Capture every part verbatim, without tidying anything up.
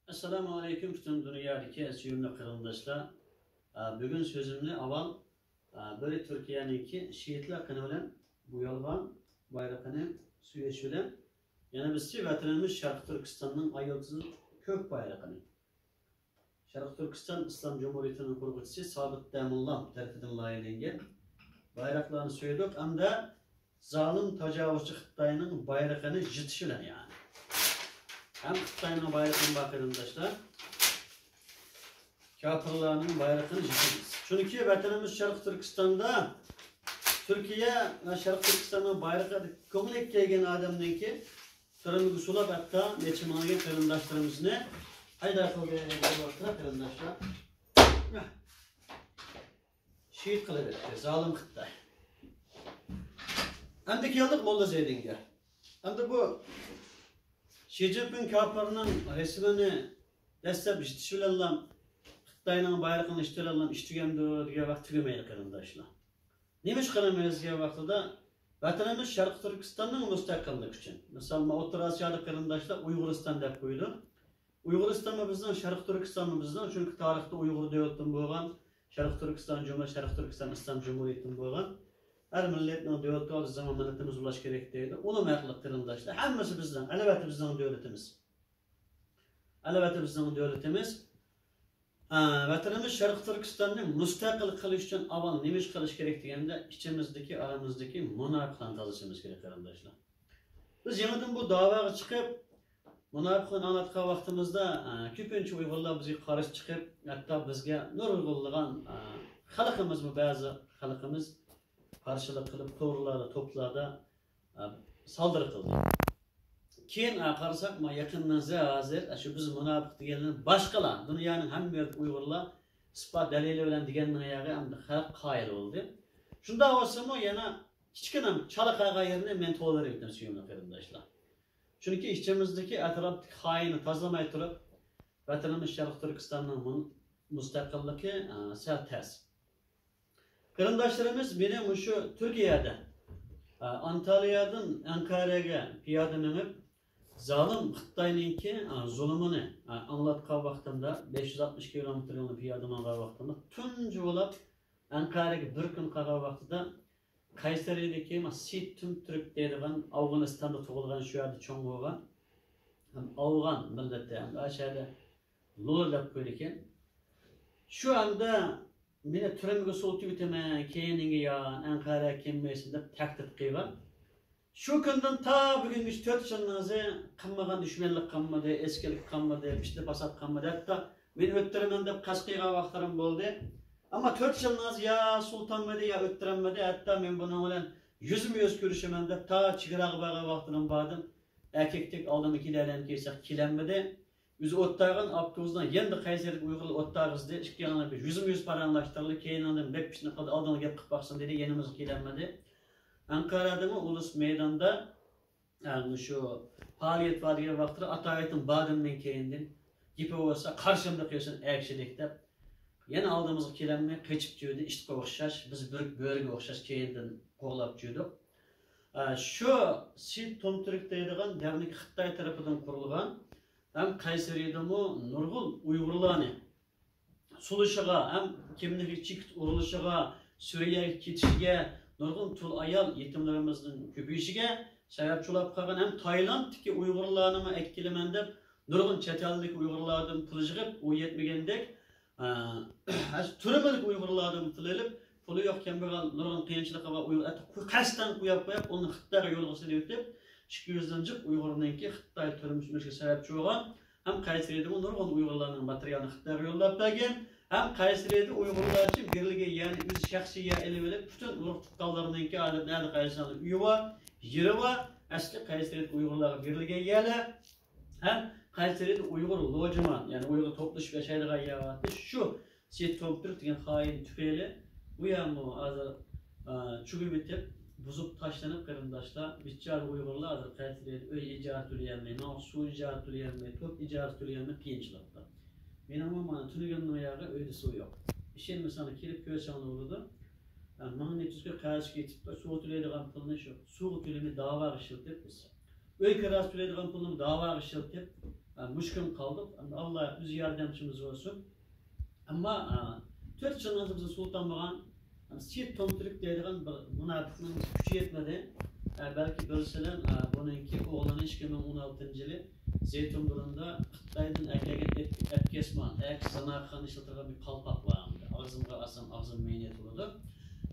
ئەسسالامۇ ئەلەيكۇم، پۈتۈن دۇنيادىكى سۆيۈملۈك قېرىنداشلار. ئا، بۈگۈن سۆزۈمنى ئاۋۋال، ئا، بىرى تۈركىيەنىڭكى شېھىتلەر قېنى بىلەن بويالغان بايرىقىنى سۆيۈش بىلەن، يەنە بىرسى ۋەتىنىمىز شەرقىي تۈركىستاننىڭ ئاي يۇلتۇزى كۆك بايرىقىنى، شەرقىي تۈركىستان ئىسلام جۇمھۇرىيىتىنىڭ قۇرغۇچىسى سابىت دەمۇللا تەرىپىدىن لايىھەلەنگەن بايراقلارنى سۆيدۇق ھەمدە زالىم تاجاۋۇزچى خىتاينىڭ بايرىقىنى يىتىش بىلەن، يەنى ھەم خىتاينىڭ بايرىقىنى بار قېرىنداشلار، كاپىرلارنىڭ بايرىقىنى يىتىمىز. چۈنكى ۋەتىنىمىز شەرقىي تۈركىستاندا تۈركىيە ۋە شەرقىي تۈركىستاننىڭ بايرىقىدا كۆڭلى كەلگەن ئادەمنىڭكى تۈرمىگە سولاپ، ھەتتا نەچچە مىڭلىگەن قېرىنداشلىرىمىزنى پەيدا قىلدى دەپ قېرىنداشلار. شېھىت قىلىۋەتتى زالىم خىتاي. ئەمدى كەلدۇق موللا زەيدىنگە. ئەمدى بۇ شى جىنپىڭ كاپىرنىڭ رەسىمىنى دەسلەپ يىتىش بىلەنلا خىتاينىڭ بايرىقىنى يىتىش بىلەنلا ئىش تۈگەمدۇ دېگەن ۋاقىت تۈگىمەيدۇ قېرىنداشلار. نېمە ئىش قىلىمىز دېگەن ۋاقتىدا ۋەتىنىمىز شەرقىي تۈركىستاننىڭ مۇستەقىللىقى ئۈچۈن. مىسال، ما ئوتتۇرا ئاسىيادا قېرىنداشلار ئۇيغۇرىستان دەپ قويىدۇ. ئۇيغۇرىستانمۇ بىزنىڭ، شەرقىي تۈركىستانمۇ بىزنىڭ، چۈنكى تارىختا ئۇيغۇر دۆلىتىمۇ بولغان، شەرقىي تۈركىستان جۇمھۇرىيىتى، شەرقىي تۈركىستان ئىسلام جۇمھۇرىيىتىمۇ بولغان. ھەر مىللەتنىڭ دۆلىتى بار، بىزنىڭ مىللىتىمىز بولۇش كېرەك دەيدۇ. ئۇلۇم ھەقلىق قېرىنداشلار، ھەممىسى بىزنىڭ، ئەلۋەتتە بىزنىڭ دۆلىتىمىز. ئەلۋەتتە بىزنىڭ دۆلىتىمىز. ئە، ۋەتىنىمىز شەرقىي تۈركىستاننى مۇستەقىل قىلىش ئۈچۈن ئاۋۋال نېمە ئىش قىلىش كېرەك دېگەندە، ئىچىمىزدىكى، ئارىمىزدىكى مۇناپىقلارنى تازىلىشىمىز كېرەك قېرىنداشلار. بىز يېڭىدىن بۇ داۋاغا چىقىپ، مۇناپىقلارنى ئاڭلاتقان ۋاقتىمىزدا، ئە، كۆپىنچە ئۇيغۇرلار بىزگە قارشى چىقىپ، ھەتتا بىزگە نۇرغۇنلىغان، ئە، خەلقىمىزمۇ، بەزى خەلقىمىز قارشىلىق قىلىپ، تورلاردا، توپلاردا، ئە، سالدىرى قىلدى. كېيىن، ئە، قارىساق، ما يېقىندىن زە-، ھازىر، ئە، شۇ بىز مۇناپىق دېگەنلەرنى باشقىلار، دۇنيانىڭ ھەممە يېرىدىكى ئۇيغۇرلار ئىسپات دەلىلى بىلەن دېگەننىڭ يەرگە ئەمدى خەلق قايىل بولدى. شۇنداق بولسىمۇ، يەنە كىچىككىنە چالا قالغان يېرىنى مەن تولدۇرۇۋېتىمەن، سۆيۈملۈك قېرىنداشلار. چۈنكى ئىچىمىزدىكى ئەتراپتىكى خائىننى تازىلىماي تۇرۇپ، ۋەتىنىمىز شەرقىي تۈركىستاننىڭ مۇن-، مۇستەقىللىقى، ئە، سەل تەس. قېرىنداشلىرىمىز مېنى مۇشۇ تۈركىيەدە، ئە، ئانتالىيەدىن ئەنقەرەگە پىيادە مېڭىپ، زالىم خىتاينىڭكى، ئە، زۇلۇمىنى، ئە، ئاڭلاتقان ۋاقتىمدا، بەش يۈز ئاتمىش كىلومېتىر يولنى پىيادە ماڭغان ۋاقتىمدا، تۇنجى بولۇپ ئەنقەرەگە بىر كۈن قالغان ۋاقتىدا، قەيسەرىدىكى ما سى تۈمتۈرك دەيدىغان، ئافغانىستاندا تۇغۇلغان، شۇ يەردە چوڭ بولغان، ھەم ئافغان مىللىتى، ھەم ئاشۇ يەردە لۇلا دەپ قويىدىكەن. شۇ ئەمدى مېنى تۈرمىگە سولىتىۋېتىمەن، كەينىڭگە يان، ئەنقەرەگە كەلمەيسەن دەپ تەھدىت قىلغان. شۇ كۈندىن تا بۈگۈنگىچە تۆت يىلنىڭ ئىزى قىلمىغان دۈشمەنلىك قالمىدى، ئەسكىلىك قالمىدى، پىتنە پاسات قالمىدى. ھەتتا مېنى ئۆلتۈرىمەن دەپ قەست قىلغان ۋاقىتلىرىم بولدى. ئەمما تۆت يىلنىڭ ئىزى يا سولىتالمىدى، يا ئۆلتۈرەلمىدى. ھەتتا مەن بۇنىڭ بىلەن يۈزمۇ يۈز كۆرۈشىمەن دەپ تا چېگراغا بارغان ۋاقىتلىرىم باردىم. ئەركەكتەك ئالدىمغا كېلەيلى دېسەك كېلەلمىدى. ئۆزى ئوتتاغان ئاپتوبۇسنىڭ يېنىدا قەيسەردىكى ئۇيغۇرلار ئوتتاغۇزدى. ئىككى ياقنى بىر يۈزمۇ يۈز پاراڭلاشتۇرۇلدى. كەينىڭدىن بەك پىتنە قىلدى، ئالدىڭغا گەپ قىلىپ باقسۇن دېدى، يېنىمىزغا كېلەلمىدى. ئەنقەرەدىمۇ ئۇلۇس مەيداندا، ئە، مۇشۇ پائالىيەت بار دېگەن ۋاقىتلىرى ئاتايىتىم بار مەن كەينىدىن. گېپى بولسا قارشىمدا قىلسۇن ئەگىشىدەك دەپ. يەنە ئالدىمىزغا كېلەلمەي قېچىپ جۈردى، ئىتقا ئوخشاش، بىز بىر بۆرىگە ئوخشاش كەينىدىن قوغلاپ جۈردۇق. ئە، شۇ سى تۈمتۈرك دەيدىغان دەۋنىكى خىتاي تەرىپىدىن قۇرۇلغان ھەم قەيسەرىدىمۇ نۇرغۇن ئۇيغۇرلارنى سولىشىغا ھەم كىملىكى چېكىت ئۇرۇلۇشىغا، سۈرىيەگە كېتىشىگە، نۇرغۇن تۇل ئايال يېتىملىرىمىزنىڭ كۆپىيىشىگە سەۋەبچى بولۇپ قالغان ھەم تايلاندتىكى ئۇيغۇرلارنىمۇ ئەكېلىمەن دەپ نۇرغۇن چەت ئەلدىكى ئۇيغۇرلاردىن پۇل يىغىپ، ئۇ يەتمىگەندەك، ئە، تۈرمىدىكى ئۇيغۇرلاردىن پۇل ئېلىپ، پۇلى يوق، كەمبەغەل، نۇرغۇن قىيىنچىلىقى بار ئۇيغۇر ئەتە قەستەن قويۇپ قويۇپ، ئۇنى خىتايغا يولغا سېلىۋېتىپ، ئىككى يۈزدىن جىق ئۇيغۇرنىڭكى خىتاي تۈرمىسىگە سەۋەبچى بولغان ھەم قەيسەرىدىمۇ نۇرغۇن ئۇيغۇرلارنىڭ ماتېرىيالىنى خىتايغا يوللاپ بەرگەن ھەم قەيسەرىدە ئۇيغۇرلار ئۈچۈن بېرىلگەن، يەنى ئۆزى شەخسىي يەر ئېلىۋېلىپ، پۈتۈن ئۇرۇق تۇغقانلىرىنىڭكى ئادەتتە نەدە قايسىلاردا ئۆيى بار، يېرى بار، ئەسلى قەيسەرىدە ئۇيغۇرلارغا بېرىلگەن يەرلەر، ھەم قەيسەرىدە ئۇيغۇر لوجمان، يەنى ئۇيغۇر توپلىشىپ ياشايدىغان يەر بار. شۇ سېيىت تومتۈرك دېگەن خائىن تۈپەيلى بۇ يەرمۇ ھازىر، ئە، چۆكۈۋېتىپ، بۇزۇپ تاشلىنىپ، قېرىنداشلار، بىچارە ئۇيغۇرلار ھازىر قەيسەرىدە ئۆي ئىجارە تۆلىيەلمەي، ماڭا سۇ ئىجارە تۆلىيەلمەي، توك ئىجارە تۆلىيەلمەي قىيىنچىلىقتا. مېنىڭمۇ مانا تۈنۈگۈننىڭ ياغى ئۆيدە سۇ يوق. ئىشەنمىسەڭلار كېلىپ كۆرسەڭلار بولىدۇ. ئە، مىڭ نەچچە يۈزگە قەرزگە يېتىپتۇ، سۇغا تۆلەيدىغان پۇلنى شۇ سۇغا تۆلىمەي داۋاغا ئىشلىتىپ بىز. ئۆي كىراسى تۆلەيدىغان پۇلنى داۋاغا ئىشلىتىپ، ئە، مۇشۇ كۈن قالدۇق. ئەمدى ئاللا ئۆزى ياردەمچىمىز بولسۇن. ئەمما، ئە، تۆت يىلنىڭ بىزنى سۇلتان بولغان، ئە، سېيىت تومتۈرك دەيدىغان بىر مۇناپىقنىڭ كۈچى يەتمىدى. ئە، بەلكى بىرسىلەن، ئە، بۇنىڭكى ئوغلىنى ئىككى مىڭ ئون ئالتىنچى يىلى زەيتۇن بۇرنىدا خىتايدىن ئەكەلگەن ئەپ-، ئەپكەسمان، ئەكس زىناخانا ئىشلىتىدىغان بىر قالپاق بار. ئاغزىمغا ئالسام، ئاغزىم مەينەت بولىدۇ.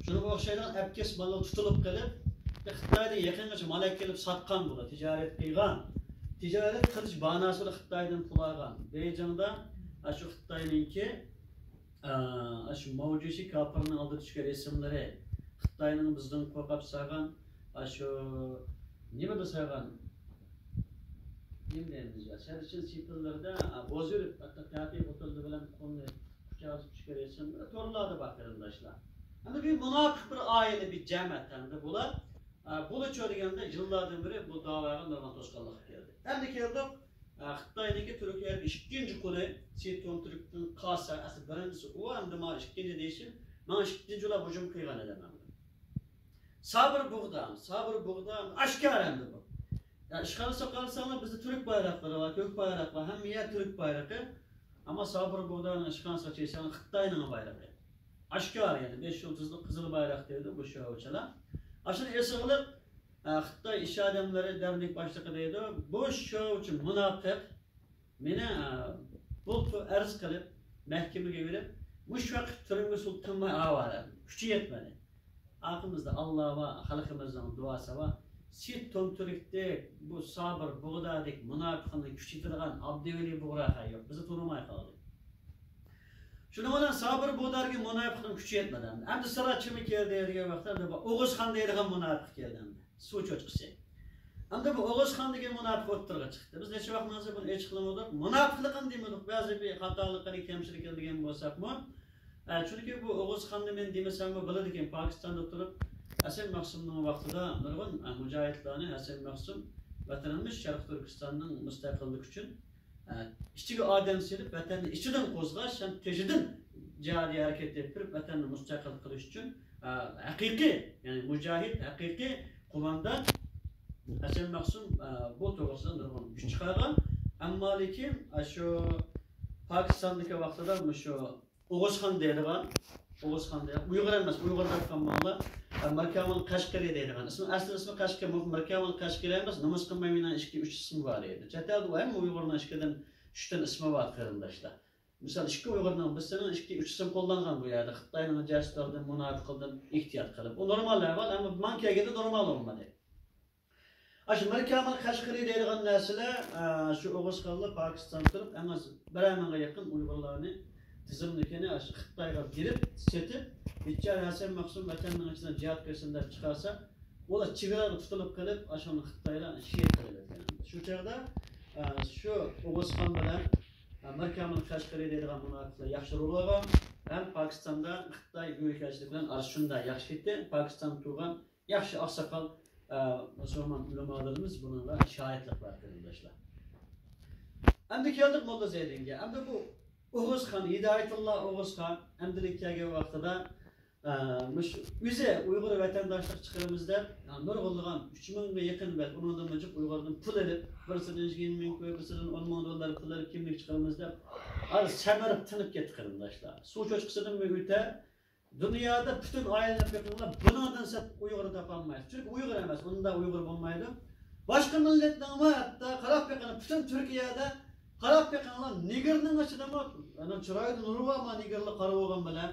شۇنىڭغا ئوخشايدىغان ئەپكەسمانلار تۇتۇلۇپ قېلىپ، خىتايدىن يېقىنغىچە مال ئەكېلىپ ساتقان بۇلار، تىجارەت قىلغان. تىجارەت قىلىش باناسىدا خىتايدىن پۇل ئالغان. بېيجىڭدا ئاشۇ خىتاينىڭكى، ئا، ئاشۇ ماۋجۇشى كاپىرنىڭ ئالدىدا چۈشكەن رەسىملىرى، خىتاينىڭ بىزدىن قورقۇپ سالغان، ئاشۇ نېمىدە سالغان، نېمە دەيمىز يا، سەرچىن سېپىللىرىدا، ئا، بوزۇرۇپ، ھەتتا تەتۈر قوتۇلدى بىلەن قولنى قۇچاقلىشىپ چۈشكەن رەسىملىرى تورلاردا بار، قېرىنداشلار. ئەمدى بىر مۇناپىق بىر ئائىلە، بىر جەمەت ئەمدى بۇلار. ئە، بۇلىچۇ دېگەندە يىللاردىن بېرى بۇ داۋاغا نۇرغۇن توسقانلىق كەلدى. ئەمدى كەلدۇق، ئە، خىتاينىڭكى تۈركىيەدىكى ئىككىنچى قولى سېيىت تومتۈركتىن قالسا، ئەسلى بىرىنچىسى ئۇ، ئەمدى مانا ئىككىنچى دېيىشىم، مانا ئىككىنچىلەپ ھۇجۇم قىلغان ئادەم ئەمدى. سابىر بۇغدا، سابىر بۇغدا ئاشكارا ئەمدى بۇ. يا ئىشخانىسىغا قارىساڭلار، بىزدە تۈرك بايراقلىرى بار، كۆك بايراق بار، ھەممە يەر تۈرك بايرىقى. ئەمما سابىر بۇغدانىڭ ئىشخانىسىغا كىرسەڭلار، خىتاينىڭ بايرىقى. ئاشكارا، يەنى بەش يۇلتۇزلۇق قىزىل بايراق دەيدۇ بۇ شوئوچىلار. ئاشۇنى ئېسىغا ئېلىپ، ئە، خىتاي ئىش ئادەملىرى دەرنىك باشلىقى دەيدۇ، بۇ شوئوچى مۇناپىق مېنى، ئە، بۇلتۇر ئەرز قىلىپ، مەھكىمىگە بېرىپ، مۇشۇ ۋاقىت تۈرمىگە سولىتىپ قويماي ئاۋارە، كۈچى يەتمىدى. ئارقىمىزدا ئاللا بار، خەلقىمىزنىڭ دۇئاسى بار. سېيىت تومتۈركتەك، بۇ سابىر بۇغدادەك مۇناپىقنىڭ كۈچى يېتىدىغان ئابدۇۋەلى بۇغرا يوق. بىزنى تونۇماي قالدى. شۇنىڭ بىلەن سابىر بۇغدادىكى مۇناپىقنىڭ كۈچى يەتمىدى. ئەمدى سىرا كىمى كەلدى دېگەن ۋاقىتتا، ئەمدى بۇ ئوغۇزخان دەيدىغان مۇناپىق كەلدى ئەمدى. سۇ چوچقىسى. ئەمدى بۇ ئوغۇزخان دېگەن مۇناپىق ئوتتۇرىغا چىقتى. بىز نەچچە ۋاقىتتىن بۇنى ئېچىقلىمىدۇق. مۇناپىقلىقىنى دېمىدۇق. بەزى بىر خاتالىقلىرى، كەمچىلىكلىرى دېگەن بولساقمۇ، ئە، چۈنكى بۇ ئوغۇزخاننى مەن دېمىسەممۇ بولىدىكەن، پاكىستاندا تۇرۇپ، ھەسەن مەخسۇمنىڭ ۋاقتىدا نۇرغۇن، ئە، مۇجاھىدلارنى ھەسەن مەخسۇم ۋەتىنىمىز شەرقىي تۈركىستاننىڭ مۇستەقىللىكى ئۈچۈن، ئە، ئىچىگە ئادەم سېلىپ، ۋەتەننى ئىچىدىن قوزغاش ھەم تېشىدىن جىھادىي ھەرىكەت ئېلىپ بېرىپ، ۋەتەننى مۇستەقىل قىلىش ئۈچۈن، ئە، ھەقىقىي، يەنى مۇجاھىد، ھەقىقىي قوماندان ھەسەن مەخسۇم، ئە، بۇ توغرىسىدا نۇرغۇن كۈچ چىقارغان. ئەمما لېكىن، ئە، شۇ پاكىستاندىكى ۋاقتىدا مۇشۇ ئوغۇزخان دەيدىغان، ئوغۇزخان دەيدىغان، ئۇيغۇر ئەمەس، ئۇيغۇر دەپ قالماڭلار. ئە، ماركامۇل قەشقىرى دەيدىغان ئىسمى، ئەسلى ئىسمى قەشقىرى، ماركامۇل قەشقىرى ئەمەس، نومۇس قىلماي مېنىڭ ئىككى، ئۈچ ئىسمى بار ئىدى. چەت ئەلدە ئۇ ھەممە ئۇيغۇرنىڭ ئىككىدىن، ئۈچتىن ئىسمى بار، قېرىنداشلار. مىسال، ئىككى ئۇيغۇرنىڭ بىرسىنىڭ ئىككى، ئۈچ ئىسىم قوللانغان بۇ يەردە. خىتاينىڭ جاسۇسلىرىدىن، مۇناپىقلىرىدىن ئېھتىيات قىلىپ. ئۇ نورمال ئەھۋال، ئەمما ماڭا كەلگەندە نورمال بولمىدى. ئاشۇ ماركامۇل قەشقىرى دەيدىغان نەرسىلەر، ئە، شۇ ئوغۇزخانلار پاكىستاندا تۇرۇپ، ئەڭ ئاز بىرەر مىڭغا يېقىن ئۇيغۇرلارنى تىزىملىكىنى ئاشۇ خىتايغا بېرىپ سېتىپ، بىچارە ھەسەن مەخسۇم ۋەتەننىڭ ئىچىدە جىھاد قىلسۇن دەپ چىقارسا، ئۇلار چېگرالىرى تۇتۇلۇپ قېلىپ، ئاشۇنى خىتايلار شېھىت قىلىۋەتكەن. شۇ چاغدا، ئە، شۇ ئوغۇزخان بىلەن، ئە، ماركامۇل قەشقىرى دەيدىغان مۇناپىقلار ياخشى رول ئالغان ھەم پاكىستاندا خىتاي بۈيۈك ئەلچىلىكى بىلەن ئارىسى شۇنداق ياخشى ئىدى. پاكىستاندا تۇرغان ياخشى ئاقساقال، ئە، مۇسۇلمان ئۆلىمالىرىمىز بۇنىڭغا شاھىتلىق بەردى، قېرىنداشلار. ئەمدى كەلدۇق موللا زەيدىنگە. ئەمدى بۇ ئوغۇزخان، ھىدايەتۇللا ئوغۇزخان ئەمدىلىك كەلگەن ۋاقتىدا، ئە، مۇشۇ ئۆزى ئۇيغۇر ۋەتەنداشلىق چىقىرىمىز دەپ، ئە، نۇرغۇنلىغان ئۈچ مىڭغا يېقىن بەلكى ئۇنىڭدىنمۇ جىق ئۇيغۇردىن پۇل ئېلىپ، بىرسىدىن يىگىرمە مىڭ كوي، بىرسىدىن ئون مىڭ دوللار پۇل ئېلىپ، كىملىك چىقىرىمىز دەپ، ھازىر سەمرىپ تىنىپ كەتتى، قېرىنداشلار. سۇ چوشقىسىدىنمۇ ئۆتە، دۇنيادا پۈتۈن ئايلىنىپ بېقىڭلار، بۇنىڭدىن سەت ئۇيغۇر تاپالمايسىز. چۈنكى ئۇيغۇر ئەمەس، ئۇنداق ئۇيغۇر بولمايدۇ. باشقا مىللەتنىڭمۇ ھەتتا قاراپ بېقىڭلار، پۈتۈن تۈركىيەدە قاراپ بېقىڭلار، نېگىرنىڭ ئىچىدىمۇ، ئەنە، چىرايىدا نۇرى بارمۇ نېگىرلار قارا بولغان بىلەن؟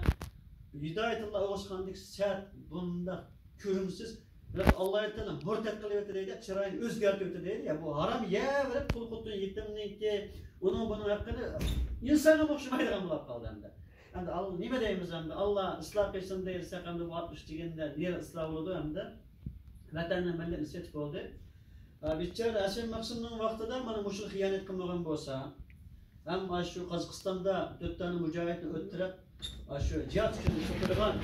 ھىدايەتۇللا ئوغۇزخاندەك سەت، بۇنداق كۆرۈمسىز، بىراق ئاللا تائالا مۇرتەت قىلىۋېتە دەيدۇ، چىرايىنى ئۆزگەرتىۋېتە دەيدۇ. يا، بۇ ھارام يەۋېرىپ، تۇل خوتۇن يېتىمنىڭكى، ئۇنىڭ بۇنىڭ ھەققىنى ئىنسانغا ئوخشىمايدىغان بولۇپ قالدى ئەمدى. ئەمدى ئال-، نېمە دەيمىز ئەمدى؟ ئاللا ئىسلاھ قىلسۇن دېسەك، ئەمدى بۇ ئاتمىش دېگەندە نېرى ئىسلاھ بولىدۇ ئەمدى؟ ۋەتەننى، مىللەتنى سېتىپ بولدى. ئە، بىچارە ھەسەن مەخسۇمنىڭ ۋاقتىدا مانا مۇشۇ خىيانەت قىلمىغان بولسا، ھەم ئاشۇ قازاقىستاندا تۆت دانە مۇجاھىدنى ئۆلتۈرۈپ، ئاشۇ جىھاد ئۈچۈن سوتىدىغان،